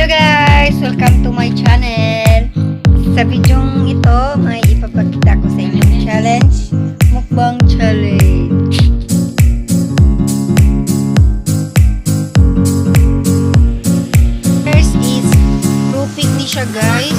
Hello guys! Welcome to my channel! Sa videong ito, may ipapakita ko sa inyong challenge. Mukbang challenge. First is rupik ni siya, guys.